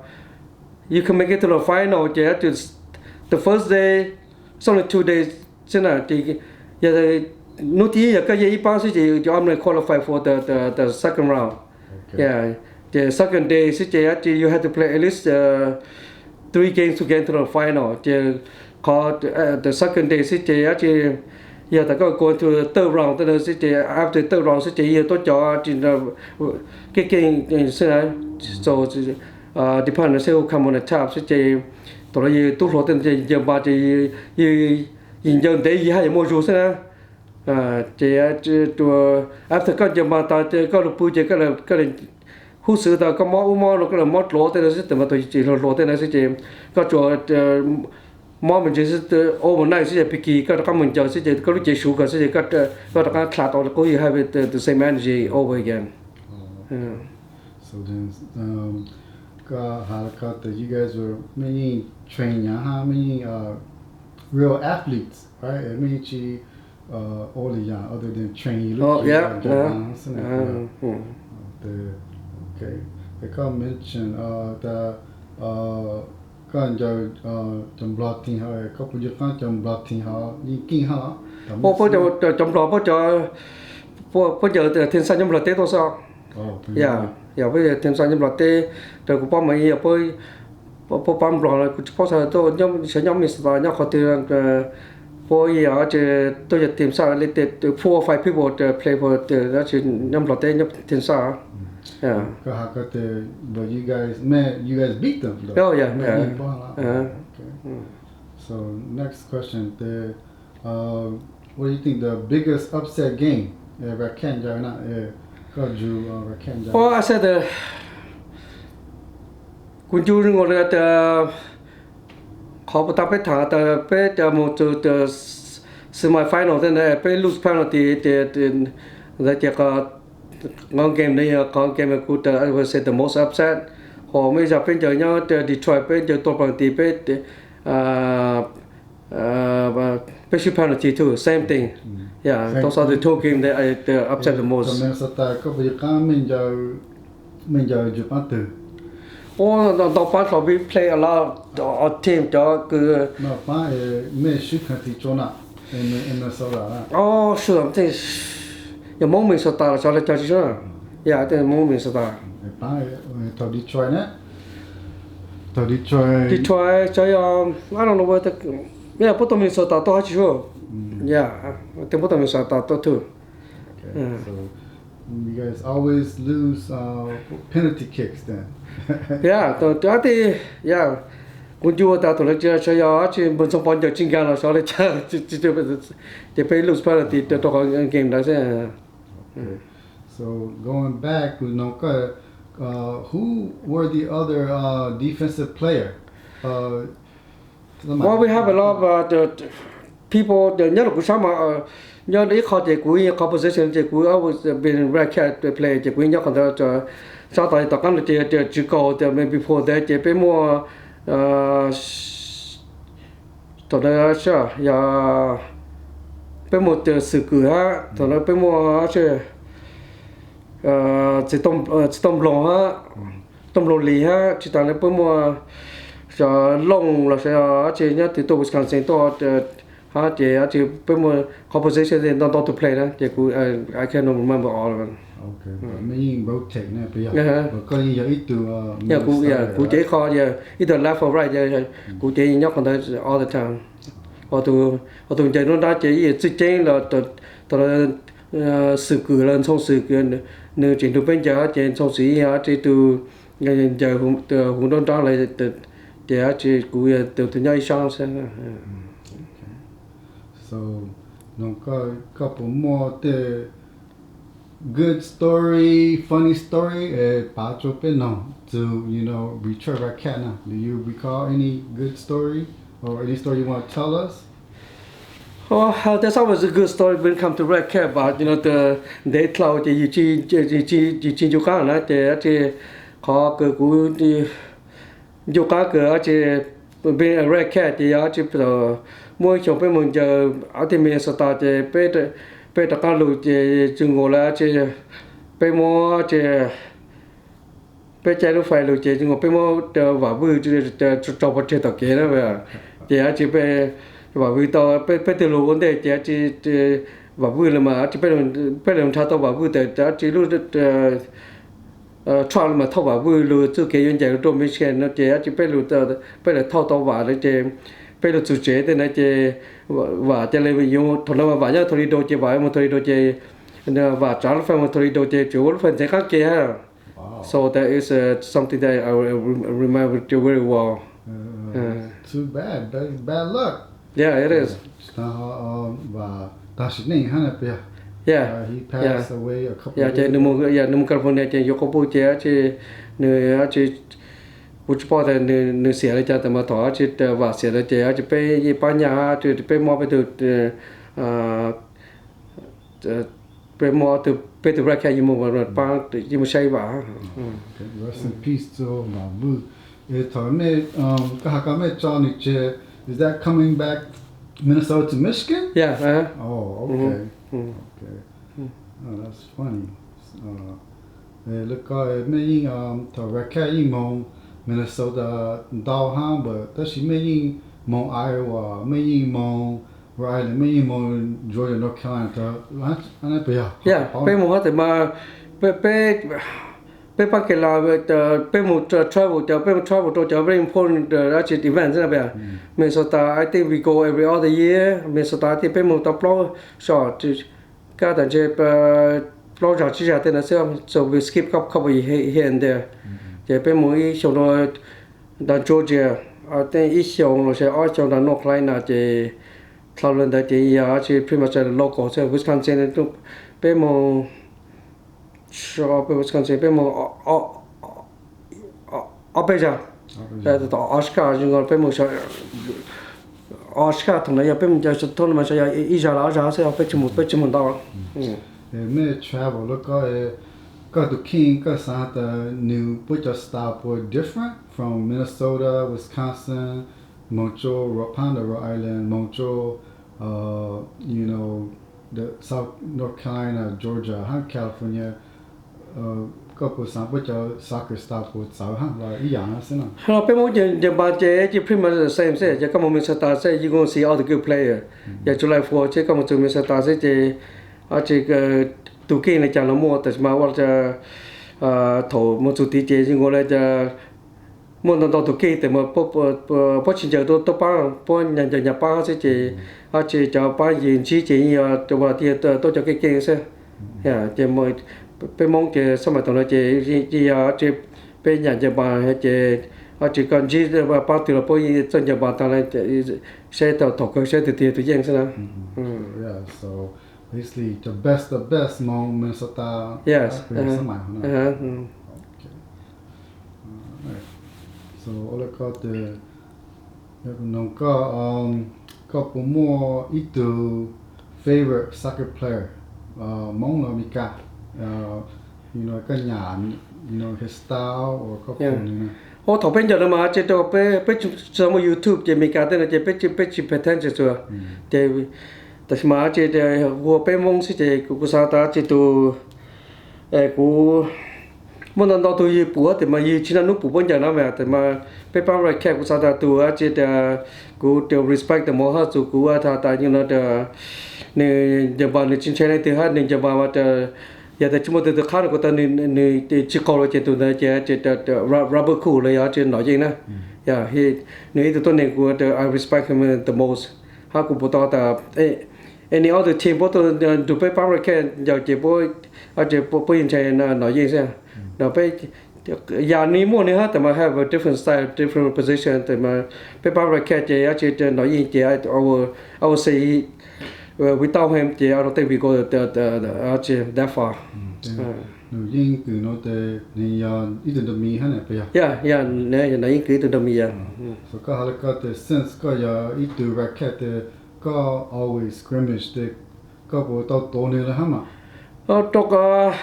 you can make it to the final ces the first day, it's only two days xwb na. Yog hnub thib ib yog koj yeej ib pab xwb ces you only qualify for the the second round. Ces second day xwb ces you have to play at least three games to get to the final. Ces qhov the second day xwb ces dab tsi, yog tas koj go into third round tej ntawd xwb ces after third round xwb ces yog tuaj cov tsis keej keej xwb na. So depend on who come on the top xwb ces thaum no yus tub hluas tej ntawd ces ncaws npas ces yus ncaws ntev yus haj yam muaj zug xwb na. Ces after koj ncaws npas tas koj lug pw ces koj hub xwb tas koj mob ub mob no koj lug mob dluav tej ntawd xwb, tus mas tus tsis hluas hluas tej ntawd xwb ces koj tsuas mob me ntsis xwb, overnight xwb ces pig kis koj rov qab mus ncaws xwb ces koj lub cev suv kawg xwb ces koj rov qab dlha tau qub yus haj the same energy over again. So then, koj has koj tias you guys were, mej yeej train nyaav hab mej yeej real athletes, right? Mej yeej tsis ua li yaam other than train lub cev ncaws npas xwb na. Koj mention tas koj ncaws cov nplog team hov, koj puas nco qab cov nplog team hov yeej keej hab los? Puab cov nplog, puab ncaws team xaj nyob nplog teb tuaj xwb. Yog, yog puab team xaj nyob nplog teb, raws kuv paub mas yog puab pab nplog, kuv tsis paub xyov nyob Minnesota nyob qhov twg, puab yog tsis tuaj yog team xaj li four or five people play for, nyob nplog teb nyob team xaj. Koj has koj tias, but you guys, mej, you guys beat them though. So next question, the, what do you think the biggest upset game Rakkhaj ncaws na? Koj ncu Rakkhaj ncaws. Upset, kuv ncu zoo nkaus li tias qhov puas tag peb tham tas peb cov mus txug semi final tej ntawd peb lose penalty ces, ntawd ces qhov game ntawd yog qhov game kuv tas I would say the most upset. Ho muaj ib zaug peb ncaws nyob Detroit peb ncaws tuag penalty peb, peb shoot penalty too, same thing. Those are the two game that I upset the most. Minnesota koj puas nco qab mej ncaws ncu paab twg? Ntau paab hlo, we play a lot of team cov kws. Noj paab mej swb kawg txij tsuab na, Minnesota na. Yog Moob Minnesota los xyov le caag tsis sub na. Yog Moob Minnesota. Thaum Detroit ne? Thaum Detroit. Detroit xyov yog, I don't know whether, yog puab tau Minnesota tuaj hab tsis sub. Yog, puab tau Minnesota tuaj too. You guys always lose penalty kicks then. Yog, yog, kuv ncu tas thaum lawv xyov yog dab tsi npawg Ntxoog Pov ncaws tsis nkaag los xyov le caag, ces peb lose penalty rau qhov game ntawd xwb. So going back, kuv noog koj, who were the other defensive player? Well, we have a lot of people nyob rau kuv sab mas, nyob ib qho ces kuv qhov position ces kuv always been right back player ces kuv nyob qhov ntawd. Sab tom tom qab no ces tswv kaus tas maybe before that ces peb muaj, thaum ntawd yog peb muaj Xwm Kwm hab, thaum ntawd peb muaj Txiv Tooj Nploog hab, Tooj Nploog Lis hab, tsis tas na peb muaj Looj los sis dab tsi nyob twg tuaj Wisconsin tuaj hab ces dab tsi peb muaj qhov position ntau ntau tus play na ces kuv, I can't remember all of them. Kuv ces ib qho, ib tug left or right, kuv ces nyob qhov ntawd all the time. Ho tus ncaws nruab nrab ces ib yam txwj ceeb los thaum Xwm Kwm los Ntxhoo Xwm Kwm, nws tseem nrug peb ncaws ces Ntxhoo Xwm Kwm yog dab tsi tus ncaws huv nruab nrab lawm, ces dab tsi kuv yog tus nyob ib sab xwb. So, koj puas muaj tej good story, funny story es pav rua peb noog txug, you know, Detroit Red Cat na? Do you recall any good story or any story you want to tell us? There's always a good story when it comes to Red Cat, but you know, ntev dlhau ces yus tsis ncu qaab na ces dab tsi qhov kws kuv ncu qaab kws dab tsi being a Red Cat ces yog dab tsi, muaj ib xyoo peb moog ncaws dab tsi Minnesota ces peb Peb rov qab lug ces tsis nkaus lawm ces peb muab ces peb caij lub fais lug ces tsis nkaus peb muab Vam Vwj tso pov tseg tom kev na. Ces dab tsi peb, Vam Vwj tau peb twb lug ua ntej ces dab tsi Vam Vwj los mas dab tsi peb lug nrhav tau Vam Vwj tas dab tsi lub truck los mas thauj Vam Vwj lug txuj kev yuav ncaim lug rau Michigan no ces dab tsi peb lug, peb lug thauj tau Vam na ces peb lug txug tsev tej na ces Vam ca le yuav thaum no mas Vam nyob Tornado ces Vam moog Tornado ces Vam tsav lub fais moog Tornado ces tsuas ua lub fais ntxeev qaab ke hab. So that is uh, something that I remember very well. Too bad, bad luck. Yeah, it is. Tag sim neej hab na puas yog? Yeah, yeah. Ces nws moog California ces yuav quas puj ces dab tsi nws dab tsi kuv tsis paub tas nws xiam le caag tas mas thaum dab tsi Vam xiam lawm ces dab tsi peb yeej paab nyaj hab peb mob peb tug peb mob peb tug Black Cat yeej moog paab yeej moog saib Vam. Rest in peace to Vam Vwj. Thaum mej, koj has koj mej tso nws tseg, is that coming back Minnesota to Michigan? Yeah. Oh, okay. Okay. Oh, that's funny. Lawv koj mej yeej, thaum Red Cat yeej moog Minnesota ntau hab, but tab sis mej yeej moog Iowa, mej yeej moog Rhode Island, mej yeej moog Georgia, North Carolina, puas yog? Yeah, peb moog hab tas mas peb paab kev lug, peb moog travel, cov peb moog travel rau cov very important dab tsi event xwb na puas yog? Minnesota, I think we go every other year. Minnesota, I think peb moog tau plaub zag, kab tas ntshe plaub zag tsib zag tej no xwb, so we skip couple here and there. Ces peb moog ib xyoos rau nram Georgia, ib xyoos los sis ob xyoos nram North Carolina ces dlhau le ntawd ces yog dab tsi pretty much local xwb. Wisconsin, peb moog, Wisconsin peb moog ob peb zag, ob zag, peb moog ob zag, thaum ntawd yog peb moog cov xyoo thoob no mas yog ib zag los ob zag xwb, peb tsis moog, peb tsis moog ntau. Mej travel lawm koj, koj tus kheej koj xaav tas nws puab cov style puas different from Minnesota, Wisconsin, moog rau Rhode, Rhode Island, moog rau, you know, the South, North Carolina, Georgia hab California, koj puas xaav puab cov soccer style puas txawv hab los ib yaam xwb na? Peb moog ncaws npas ces pretty much the same xwb, ces koj moog Minnesota xwb you gonna see all the good player. Yog July Fourth ces koj moog txug Minnesota xwb ces dab tsi tus kheej le caag los muaj, tab sis mas ua thaum moog txug tid ces yeej ua le tas muaj ntau ntau tus kheej tes mas puab tsis ncaws tuaj paab, puab nyag ncaws nyag paab xwb ces dab tsi cov paab yws ntsib ces yeej yog ua tias tuaj cov keej keej xwb. Ces peb Moob ces xab mais thaum no ces yeej yog dab tsi peb nyam ncaws npas ces dab tsi koj ntsib paab twg los puab yeej txawj ncaws npas taag le, saib thaum kawg saib twg tiag tus yeej xwb na. Basically cov best of best moog Minnesota. Yes. So ua le koj tes, noog koj, koj puas muaj ib tug favorite soccer player, Moob los Meskas, koj nyam his style or koj pum nws na? Ua thaum peb ncaws no mas ces rau peb tsis tau muaj YouTube ces Meskas tej no ces peb tsis pay attention txhua. Ces tab sis mas ces ua peb Moob xwb ces kuv xaav tas ces tus, kuv muaj ntau ntau tug yws pum tes mas yws tsis naj nub pum puab ncaws na mas tes mas peb paab Red Cat kuv xaav tas tus dab tsi tas kuv respect the most hab txug kuv has tas yeej no tas nws ncaws npas nws tsis ntshai leej twg hab nws ncaws npas mas tas yog tas tsis muaj tus twg qhab rau kuv tas nws tsis qaug lawm ces tus ntawd ces Robert Coo los yog dab tsi Nom Yeej na. Nws ib tug tuab neeg kuv tas I respect him the most. Hab kuv pum tau tas any other team puab tuaj nrug peb paab Red Cat ncaws ces puab, puab yeej ntshai Nom Yeej xwb. No peb, yam nws muaj nws hab tes mas have a different style, different position tes mas peb paab Red Cat ces dab tsi Nom Yeej ces I would say without him ces I don't think we go that far. Nom Yeej kws no tes nws yog ib tug nrag mis hab na puas yog? Yeah, yeah, Nom Yeej kws ib tug nrag mis yog. So koj has le koj tes since koj yog ib tug Red Cat tes koj always scrimmage tes koj puas tau tuav nws le hab mas? Rau qhov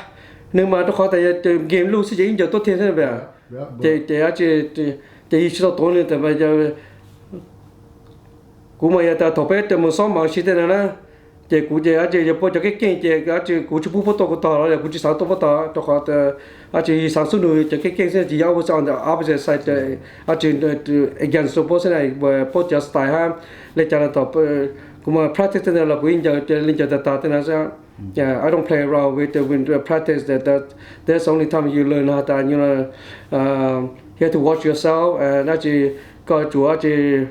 nws mas rau qhov tas game luj xwb ces ib ncaws tuab theej xwb na. Ces, ces yws tsis tau tuav nws tas kuv mas yog tas thaum peb moog xob mas si tej no na, Ces kuv ces dab tsi yog puab cov keeb keej ces dab tsi kuv tsis pub puab tuaj kuv tog los yog kuv tsis xav tuaj puab tog rau qhov dab tsi xav xub nug cov keeb keej xwb ces yog always on the opposite side, dab tsi against rau puab xwb na, puab cov style hab li cas los tom kuv mas practice tej ntawd los kuv yeej ncaws li ncaws tag tag tej no xwb. I don't play around with the, with the practice that, that that's the only time you learn has tas you know, you have to watch yourself, dab tsi koj tsuas dab tsi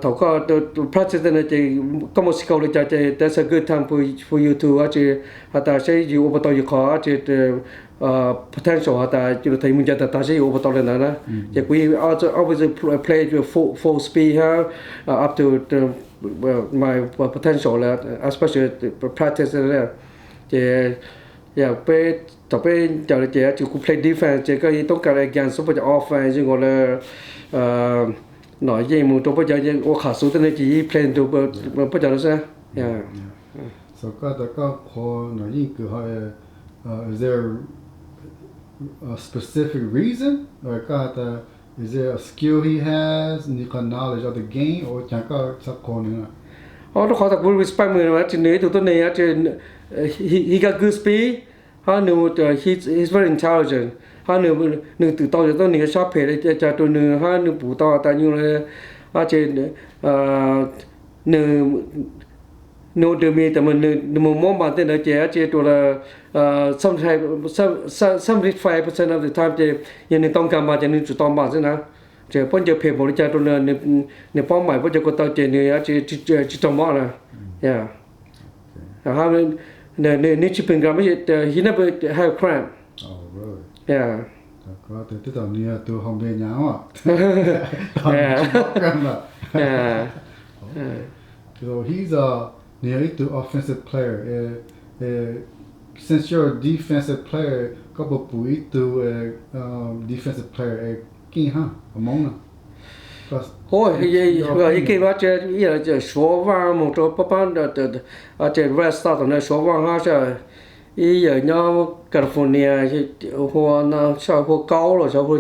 thaum koj practice tej no ces koj muaj skill li cas ces that's a good time for, for you to dab tsi has tas seb yus ua puas tau yus qhov dab tsi potential has tas yus thaum yus mus ncaws tag tag seb yus ua puas tau li ntawd na. Ces kuv always play full, full speed hab up to my potential, especially practice. Ces peb, thaum peb ncaws ces dab tsi kuv play defense ces koj yeej toob kas against puab cov offense zoo nkaus li no yeej mus rau puab cov ua qham xuv tej no ces yeej play rau puab cov no xwb. So koj tas koj qhuas no yeej kws ho, is there a specific reason? Koj has tas, is there a skill he has, nws qhov knowledge of the game, ua cas koj txhaj qhuas nws? Rau qhov tas kuv respect nws, dab tsi nws ib tug tuab neeg dab tsi, he, he got good speed, hab nws, he's very intelligent, hab nws twm tau cov tuab neeg sab phem li cas rau nws hab nws pum tau tas nyuj dab tsi nws, nws ua dua me tas nws mus mob npas tej ntawd ces dab tsi rau seventy five percent of the time ces yog nws tau nkag npas ces nws tsum tau npas xwb na. Ces puab ncaws phem npaum li cas rau nws, nws paub maim puab cov ko taw ces nws dab tsi tsis raug mob na. Nws tsis pheej nkag, he never have cramp. Twb tau nws yog tus haus npias nyaav. So he's a, nws yog ib tug offensive player. Since you're a defensive player, koj puas pum ib tug defensive player es keej hab Hmoob na? Yeej keej, ib yam Suav Vaaj moog rau paab paab, ces Red Star tom no Suav Vaaj hab, ib yam nyob California, hu, hu Kaub los xyov hu,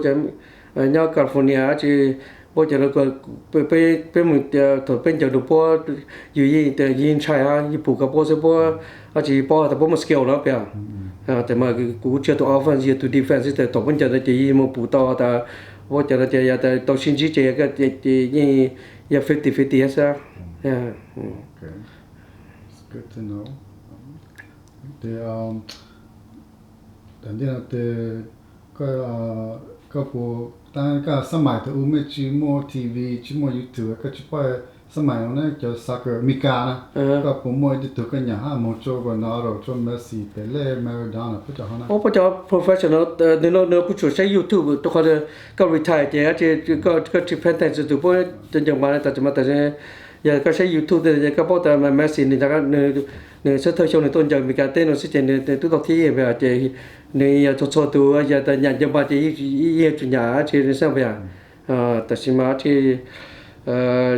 nyob California dab tsi, puab cov, peb mus thaum peb ncaws rau puab, yus yeej, yeej ntshai hab yeej pum kag puab xwb, puab dab tsi paub has tas puab muaj skill no pia. Tes mas kuv tsis yog tus offense, yog tus defense, tes thaum puab ncaws ntawd ces yeej mus pum tau tas puab cov no ces yog tas tau sib ntsib ces yeej yog fifty fifty xwb. Tes, tes, koj puas, taab koj xab mais thaum ub mej tsis muaj TV tsis muaj YouTube koj tsis paub xab mais no ne, cov soccer Meskas na, koj puas muaj ib tug koj nyaam hab moog tsua Ronaldo, tsua Messi, Pele, Maradona, puab cov ho na? Puab cov professional, nws no nws kuj tsuas saib YouTube rau qhov koj retire ces dab tsi koj tsis pay attention tus puab cov ncaws npas tas, tas mas tas yog koj saib YouTube tej koj paub tas Messi nws, nws xub thawj xyoo nws tuaj ncaws Meskas teb no xwb ces nws twb tau thib ib ces nws yog txhua txhua tus yog tas nyaam ncaws npas ces yeej yuav tsum nyaam dab tsi xwb pia. Tam sis mas dab tsi,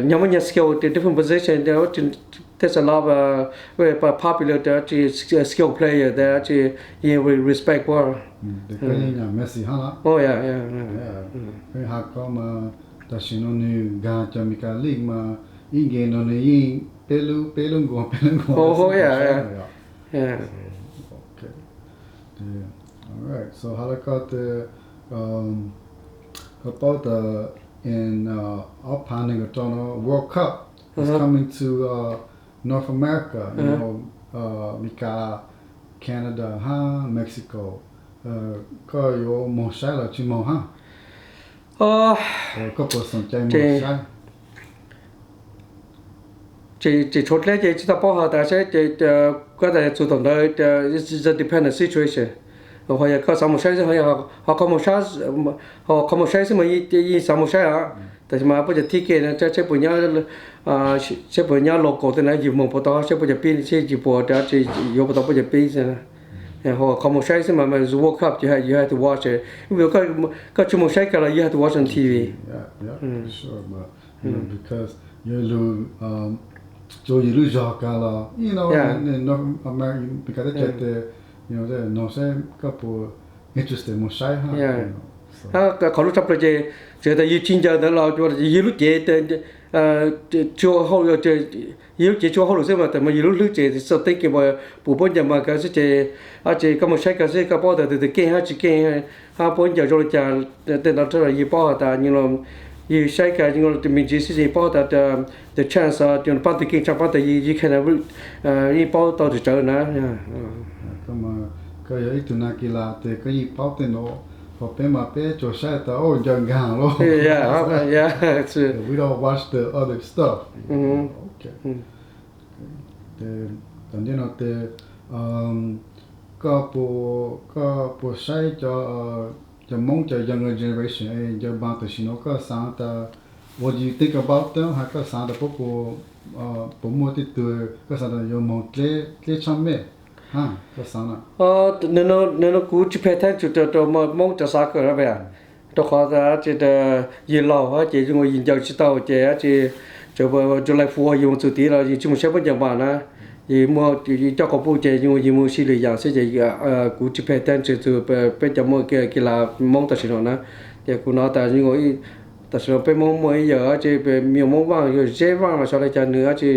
nyob muaj nyob skill different position, there's a lot of very popular dab tsi skill player dab tsi yeej respect puab. Has koj mas tam sim no nws nkaag cov Meskas league mas ib nkeeg no nws yeej peb lub, peb lub nkuas, peb lub nkuas. So has le koj tas, koj paub tas in ob phav nees nkaum rau no World Cup is coming to North America, Meskas, Canada hab Mexico. Koj yuav moog saib los tsis moog hab? Koj puas xoom cai moog saib? Tseem tshuav dleb ces tsis tau paub has tas saib, koj tas txug thaum ntawd depend on situation. Ho yog koj xav moog saib xwb, ho qhov moog saib xwb mas yeej xav moog saib os. Tab sis mas puab cov ticket no saib puas nyob, saib puas nyob local tej na, yus moog puas tau saib puab cov pib, saib yus puas, yuav puas tau puab cov pib xwb. Ho qhov moog saib xwb mas World Cup you have to watch it. Koj tsis moog saib kag los you have to watch on TV. Because yog lug rua yus lub zog kag los, Meskas teb chaws tes, no saib koj puas interested moog saib hab. Qhov lub tshaj plaws ces txawm tas yus tsis ncaws ntawd los yus lub cev Tsis ua hauj lwm, yus lub cev tsis ua hauj lwm xwb mas tas mas yus lub hlwb ces xav teb kev pum puab ncaws mas kawg xwb ces, ces koj mus saib kawg xwb koj paub tas tus twg keej hab tsis keej, hab puab ncaws zoo li cas. Tej no yus paub has tas yus saib kawg yus me ntsis xwb ces yus paub tas the chance yus paab tus keej tshaj paab tas yus kheev yeej paub tau tsawv tsawv na. Koj yog ib tug nas kis las tes koj yeej paub tej no, ho peb mas peb tsuas saib tas ncaws nkaag lawm. We don't watch the other stuff. Tam ntej no tes, koj puas saib cov Moob cov younger generation es ncaws npaas tam sim no koj xaav tas, what do you think about them, has koj xaav tas puab puas muaj tej tug koj xaav tas yuav moog dleb tshaj mej, koj xaav na? Nws no kuv tsis pay attention rau Moob cov soccer na, rau qhov tas yus laug ces zoo li yus ncaws tsis tau ces tseem ua July Fourth yus txug tid los yus tsis mus saib puab ncaws npaas na. Yus muaj coj quas puj ces zoo li yus mus sib lwm yaam xwb ces kuv tsis pay attention to peb cov Moob kis las Moob tam sim no na. Ces kuv nov tas tam sim no peb Moob muaj ib yawg dab tsi, me nyuam Moob Vaaj, yog Zeb Vaaj los xyov li cas nws dab tsi,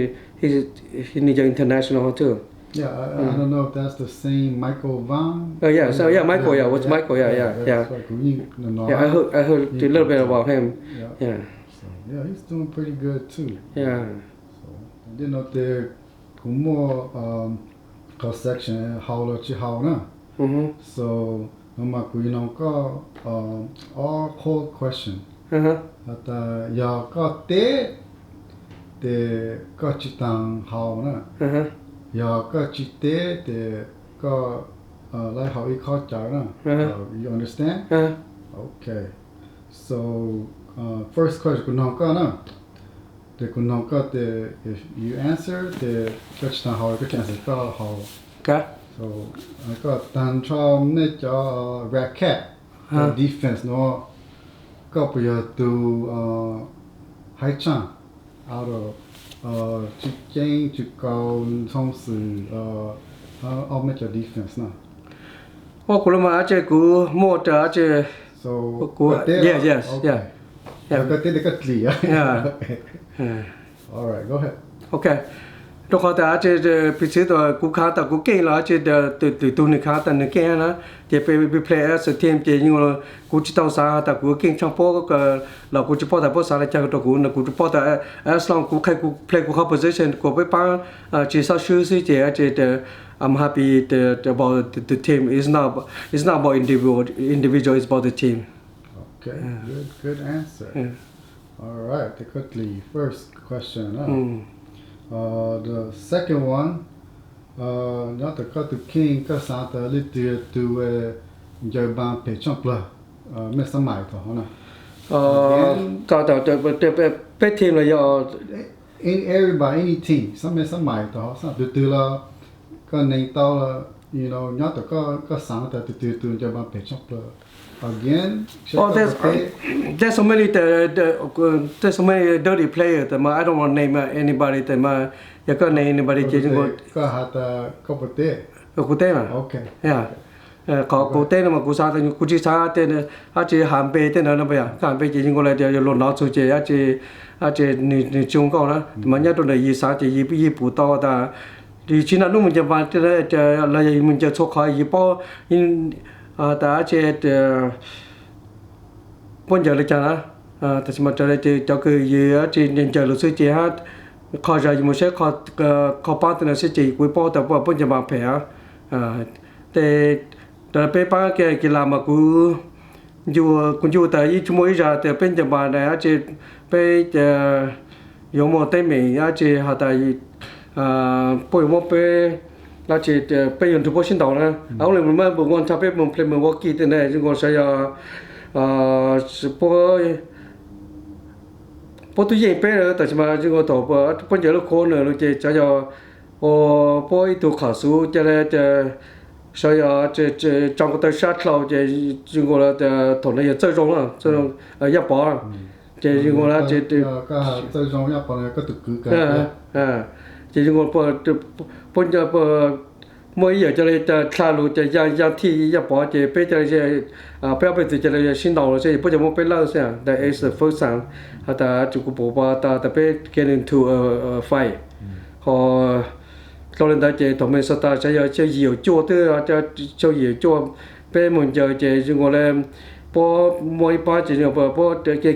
nws yog international too. Yeah, I don't know if that's the same Michael Vang. Yeah, Michael, yeah, was Michael, yeah, yeah, yeah. I heard, I heard a little bit about him. Yeah. So, yeah, he's doing pretty good too. Yeah. So, ntej no tes kuv muaj qhov section haus los tsis haus na. So, no mas kuv yuav nug koj ob qho question. Has tas yog koj teb tes koj tsis taag haus na, yog koj tsis teb tes koj laib haus ib khob cawv na. You understand? Okay. So, first question kuv nug koj na, tes kuv nug koj tes if you answer tes koj tsis taag haus, koj tsis answer koj haus. So, koj taag nrho mej cov racket, cov defense no, koj puas yog tug haib tshaaj out of tsis ceeb tsis kaus ntxhoo xwm ob mej cov defense na? Ua kuv le mas dab tsi kuv muaj dab tsi, kuv, yes, yes, koj teb tes koj dlim. Ok, rau qhov tas dab tsi piv txwv tas kuv khav tas kuv keej los dab tsi, lwm tug nwg khav tas nwg keej na, ces peb play as a team ces yeej kuv tsis tau xav tas kuv keej tshaaj puab los kuv tsis paub tas puab xav le caag rau kuv no, kuv tsis paub tas as long kuv qhia kuv play kuv qhov position kuas peb paab tsis xob swb xwb ces dab tsi, I'm happy about the team. It's not, it's not about individual, individual, it's about the team. Okay, good, good answer. All right, tes koj dlim first question na. The second one, nyob ntawm koj tus kheej koj xav tas leej twg yog tug ncaws npaas phem tshaj plawg mej xab mais thaum hov na? Peb team los yog everybody, any team, xab mej xab mais thaum hov, xab tus twg los koj neeg tau los, nyob ntawm koj xav tas tus twg tus ncaws npaas phem tshaj plawg. Again, there's so many, there's so many dirty players tas mas I don't want name anybody tas mas yog koj name anybody ces koj has tas koj puas teb? Kuv teb mas. Qhov kuv teb no mas kuv xav tas kuv tsis xav tej dab tsi has npe tej ntawd no, koj has npe ces yeej nkaus li tias yog luag nov txug ces dab tsi, dab tsi nws tsis zoo nkauj na. Mas nyob rau ntawm yus xav ces yus yeej pum tau tas yus tsis naj nub mus ncaws npaas los yog yus mus ncaws txhua qhov yus paub tas dab tsi puab ncaws li cas na. Tam sis mas raws li cov kws yus dab tsi ncaws lug xwb ces hab qhov zag yus mus saib qhov paab tej no xwb ces kuv paub tas puab ncaws npaas phem. Tes raws li peb paab kis las mas kuv, kuv ncu tas yeej tsis muaj ib zag tas peb ncaws npaas dab tsi, peb yuav muaj teeb meem dab tsi has tas puab yuav muab peb dab tsi, peb yuav nrug puab sib ntaus na. Only remember one time peb mus play Milwaukee tej ntawd zoo nkaus xyov yog puab, puab tub yeej peb lawm tab sis mas zoo nkaus thaum puab ncaws lub corner lug ces xyov yog puab ib tug qhov xuv ca le xyov yog tsoo ko taw sab dlhau ces zoo nkaus li thaum no yog Txawj Zoo, Yaj Pov, ces zoo nkaus li ces zoo nkaus puab ncaws, muaj ib yam cov li cas dlha lus ces Yaj, Yaj Thij, Yaj Pov ces peb cov li, peb ob peb tug cov li sib ntaus lawm xwb, puab cov muab peb lawb xwb. That is the first time. Has tas tsis kuv pum pas tas tas peb get into a fight. Ho dlhau li ntawd ces thaum Minnesota sav yog xyoo yim caum cuaj twb, xyoo yim caum cuaj peb mus ncaws ces zoo nkaus li puab muaj ib pab ces puab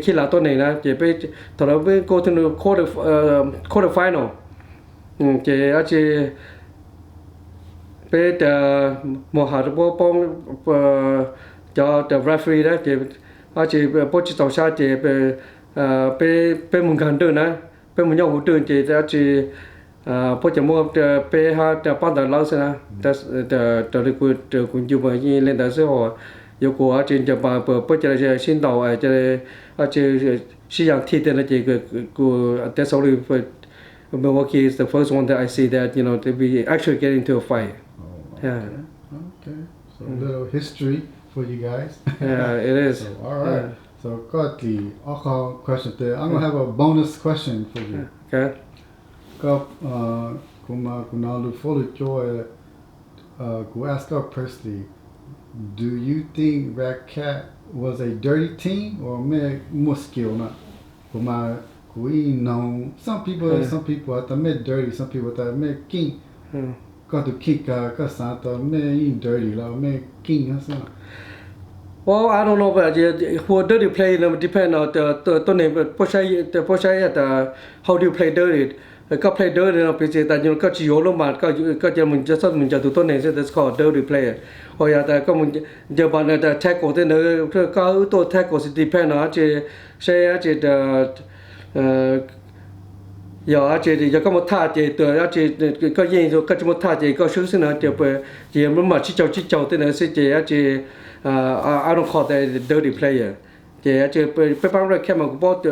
khib lav tuab neeg na ces peb thaum lawv peb go to quarter final ces dab tsi peb mus has rau puab poob cov referee na ces dab tsi puab tsis txaus sab ces peb mus nkag dawj na, peb mus nyob huv dawj ces dab tsi puab cov muab peb hab pab ntawd lawb xwb na. Raws li kuv ncu mas yeej li ntawd xwb ho yuav kuv dab tsi ncaws pas puab cov li sib ntaus dab tsi sib yam thij tej no ces kuv, that's only Milwaukee is the first one that I see that, you know, that we actually get into a fight. Okay. So a little history for you guys. Yeah, it is. So, all right. So koj tib ob qho question, I'm gonna have a bonus question for you. Koj, kuv mas kuv hnov lus Fab lus cua, kuv ask koj personally, do you think Rat Cat was a dirty team or mej muaj skill na? Kuv mas kuv ib noog, some people, some people has tas mej dirty, some people has tas mej keej. Koj tus kheej kag koj xav tas mej yeej dirty los mej keej xwb? Well, I don't know, but who dirty player no depend on tuab neeg, puab saib has tas how do you play dirty. Koj play dirty no piv txwv tas koj tsis yuav lub mas koj cia li mus ncaws txhob mus ncaws tus tuab neeg xwb, that's called dirty player. Ho yog tas koj mus ncaws mas tackle tej ntawd, koj wb tuaj tackle xwb depend no dab tsi, saib dab tsi yog dab tsi, yog koj muaj thaj ces dab tsi, koj yeej, koj tsis muaj thaj ces koj swb xwb no ces, ces yog mam sib caug sib caug tej ntawd xwb ces dab tsi, I don't call that dirty player. Ces dab tsi peb pab Rat Cat mas kuv paub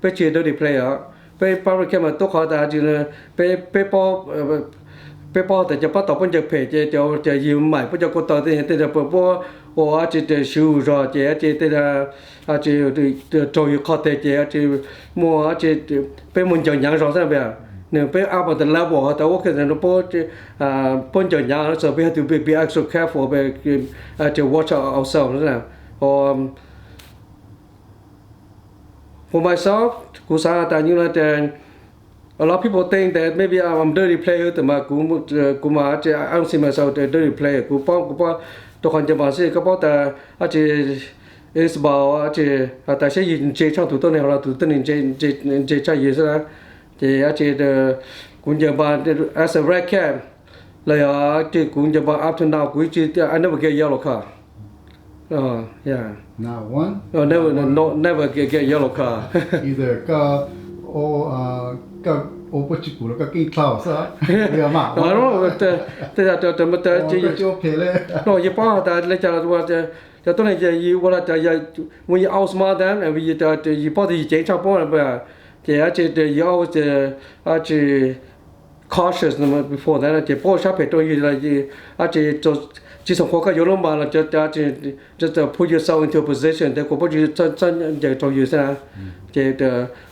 peb tsis dirty player, peb pab Rat Cat mas tub qhov tas dab tsi, peb, peb paub tas cov pab tau puab ncaws phem ces cov yim maim puab cov ko taw tej tej puab ua dab tsi swv zog ces dab tsi tej dab tsi raug yus qhov teg ces dab tsi muaj dab tsi, peb muaj ncaws hnyav zog xwb na. Nws peb up on the level has tas ua ke puab, puab ncaws hnyav so we have to be, be extra careful, dab tsi watch ourselves. For myself, kuv xav tas nyuj na, a lot of people think that maybe I'm dirty player, tab mas kuv mas dab tsi, I don't see myself as a dirty player. Kuv paub, kuv paub rau qhov ncaws mas xwb koj paub tas dab tsi, it's about dab tsi, has tas saib yus ntse tshaj tus tuab neeg los tus tuab neeg ntse tshaj yus xwb na. Ces dab tsi, kuv ncaws mas as a Rat Cat los yog dab tsi kuv ncaws mas up to now kuv tsis, I never get yellow card. Never get yellow card. Tej yog, yus paub has tas li cas los ua cov tuab neeg ces yus ua li cas, when you outsmart them, yus paub tias yus ceev tshaj puab, ces dab tsi yus always dab tsi cautious before that, ces puab ua sab phem rau yus los dab tsi, tsis xav qhuas koj yuav lub mas los dab tsi, just put yourself into a position tias kuv puab tsis txhob ncaws rau yus xwb na. Ces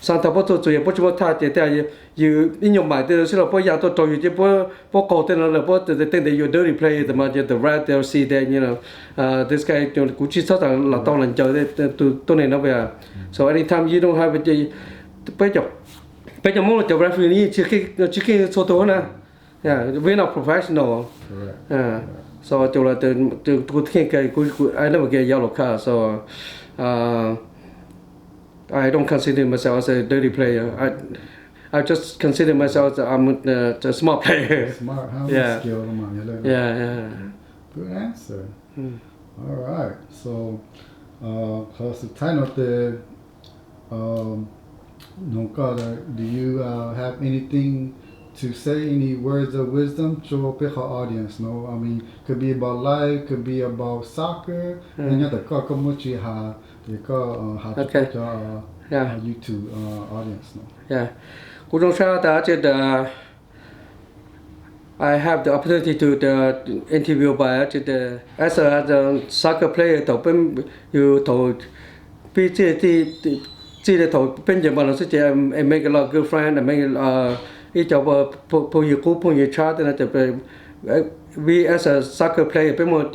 sometimes puab txuj txus yog puab tsis muaj thaj ces tej yus ib nyuag maim tej xwb los puab ya tuaj rau yus ces puab qaug tej no lawm puab tej ntawd yuav dirty play, tab mas the ref they'll see that, you know, this guy, kuv tsis txhob lam tau lam ncaws tus tuab neeg no. So anytime you don't have, peb cov Hmoob los cov referee yeej tsis keej txhua tus na. We're not professional. So kuv kheej kawg, I never get yellow card, so I don't consider myself as a dirty player. I just consider myself as I'm a smart player. Smart, huh? Yeah. Skill, yeah. Yeah, yeah. Good answer. All right. So, uh, qhov xub thawj no ces, um, nug koj, do you uh, have anything to say, any words of wisdom rau peb qhov audience no? I mean, could be about life, could be about soccer. Nyob ntawm koj, koj muaj tsis has, ces koj has rau peb cov YouTube audience no. Kuv zoo sab tas dab tsi, I have the opportunity to the interview by dab tsi, as a soccer player, thaum peb, yus thaum pib txij, txij thaum peb ncaws npas los xwb ces I make a lot of good friend, I make ib co phooj ywg qub phooj ywg tshab tej no ces we as a soccer player, peb muaj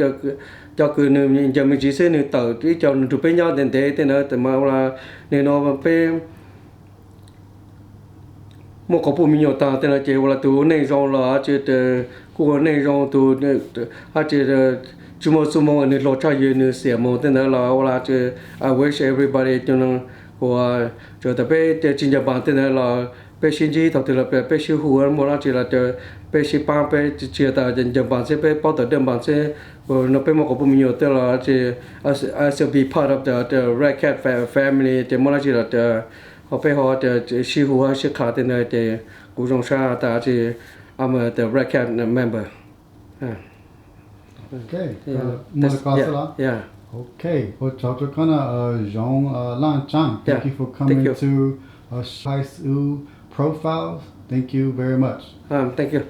cov kws nws ncaws me ntsis xwb nws tawm ib co nrug peb nyob ntev ntev tej ntawd mas ua li no peb muaj qhov pum me nyuam taag tej no ces ua li tus neej zoo los tsi, kuj ua neej zoo tus, tsi tsi muaj txuj moo nws hluas tshaj yus nws xiam moog tej ntawd los ua li tsi, I wish everybody, kuv tsuas tas peb tsi ncaws npaas tej ntawd los peb sib ntsib thaum twg los peb sib hu, muaj dlaab tsi los peb sib paab, peb tsi tas ncaws npaas xwb, peb paub tas dawj npaas xwb. No peb muaj qhov pum me nyuam tej los tsi, I still be part of the Red Cat family, ces muaj dlaab tsi los ho peb ho sib hu sib qha tej ntawd ces kuv zoo sab tas tsi, I'm a the Red Cat member. Okay, muaj li ko xwb los? Okay, ua tsaug rua koj na, Zoov Laaj Tsaaj. Thank you for coming to Shai Su Profiles. Thank you very much. Thank you.